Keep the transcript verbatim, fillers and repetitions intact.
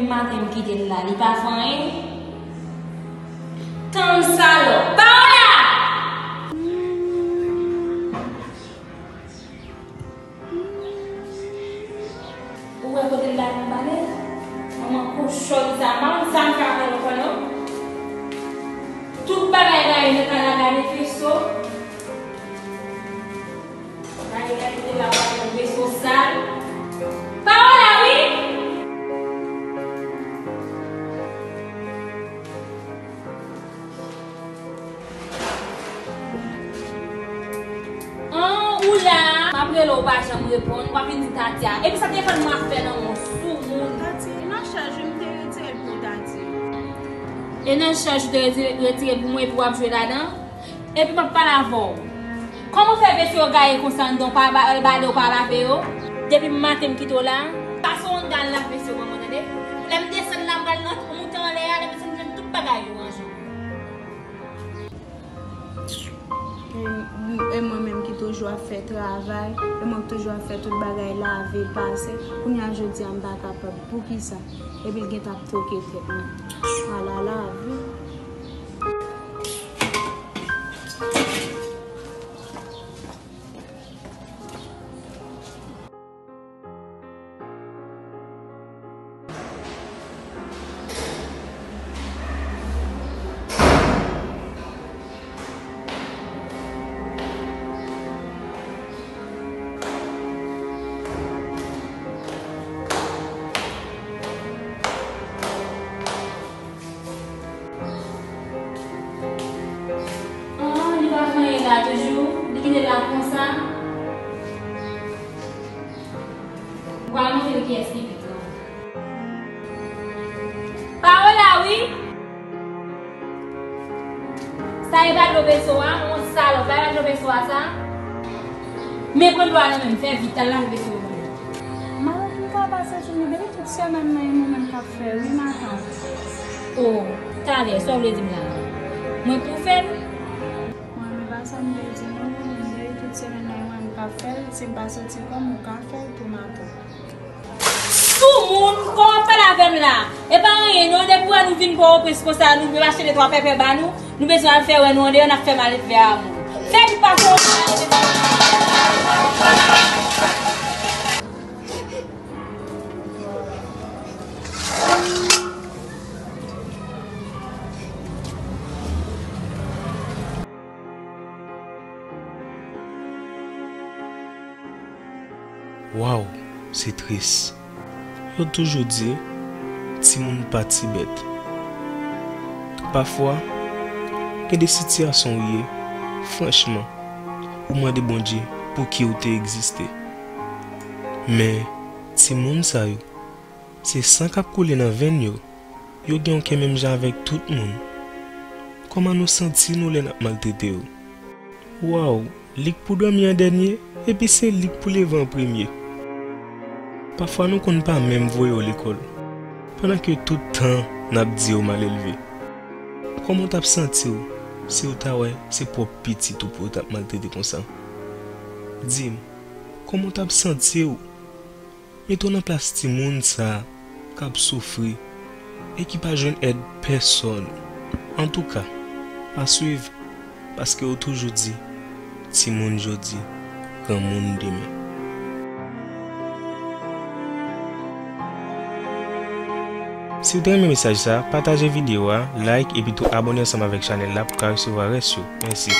Maten m kite l la, li pa fè anyen. Tann salòp. Paola! Ou wè kote l la pou m pale? Manman kochòn sa, m pa konn sa m fè avè l ankò non. Tout bagay la yo nan kay la, gade feso. Gade, gade, kote l la, gade yon veso sal. Paola, wi! An, ou la? M ap rele w, ou pa janm reponn, w ap vin di Tati a. Epi sa telefòn mwen ap fè nan men w, soumoun. Tati, nan chaj, wi, m te retire l pou Tati. E nan chaj ou te retire, retire pou mwen epi w ap jwe ladan? Epi m ap pale avè w. Kòman w fè vesye yo gaye konsa anndan, w pa ba-, bale, w pa lave yo? Depi maten m kite w la, pase w anndan al lave vesye yo, manman, tande? Lè m desann la, m pral nan, moute anlè a, lè m desann, m jwenn tout bagay yo ranje. E, e mwen menm ki toujou ap fè travay, e mwen ki toujou ap fè tout bagay, lave, pase, kounye a jodi a m pa kapab. Poukisa? Epi l gentan ap toke tèt mwen. Ala lavi. An, li pa fè anyen la toujou? Li kite l la konsa? Ou pral montre l kiyès ki pi gran. Paola, wi! Sa e pa dlo veso a, yon salòp, sa e pa dlo veso a sa? Men pran dlo a nan men m, fè vit, al lave veso yo pou mwen. Madanm, m ka pase sou nou depi tout semèn nan, e mwen menm k ap fè, wi, matant. O, talè, sa w vle di m la? Mwen pou fè l? Mwen, men pa sa m vle di, non, non, non, depi tout semèn nan, e mwen menm k ap fè l, si m pa soti kò m, ou ka fè l tou, matant. Soumoun, kòman w ap pale avè m la? E pa anyen non, depi w wè nou vin Pòtoprens konsa, nou menm achte de twa pèpè ba nou, nou bezwen al fè wè nou andeyò, n ap fè maledve a moun. Fè vit pase yon Waw, se tris. Yo toujou di, timoun pa ti bèt. Pafwa, gen de sitiyasyon ou ye, franchman, ou mande Bondye pouki ou te egziste. Men, timoun sa yo, se san k ap koule nan venn yo. Yo gen yon kè menm jan avèk tout moun. Kòman nou santi nou lè n ap maltrete yo? Waw, li k pou dòmi an dènye, epi se li k pou leve an premye. Pafwa nou konn pa menm voye yo lekòl, pandan ke tout tan n ap di yo malelve. Kòman w t ap santi w si w ta wè se pwòp pitit ou pou yo t ap maltrete konsa? Di m, kòman w t ap santi w? Mete w nan plas timoun sa a k ap soufri e ki pa jwenn èd pèsòn. Antouka, a swiv, paske yo toujou di, timoun jodi, granmoun demen. Si w te renmen mesaj sa, pataje videyo a, like epi tou abòne ansanm avèk chanèl la pou w ka resevwa rès yo. Mèsi.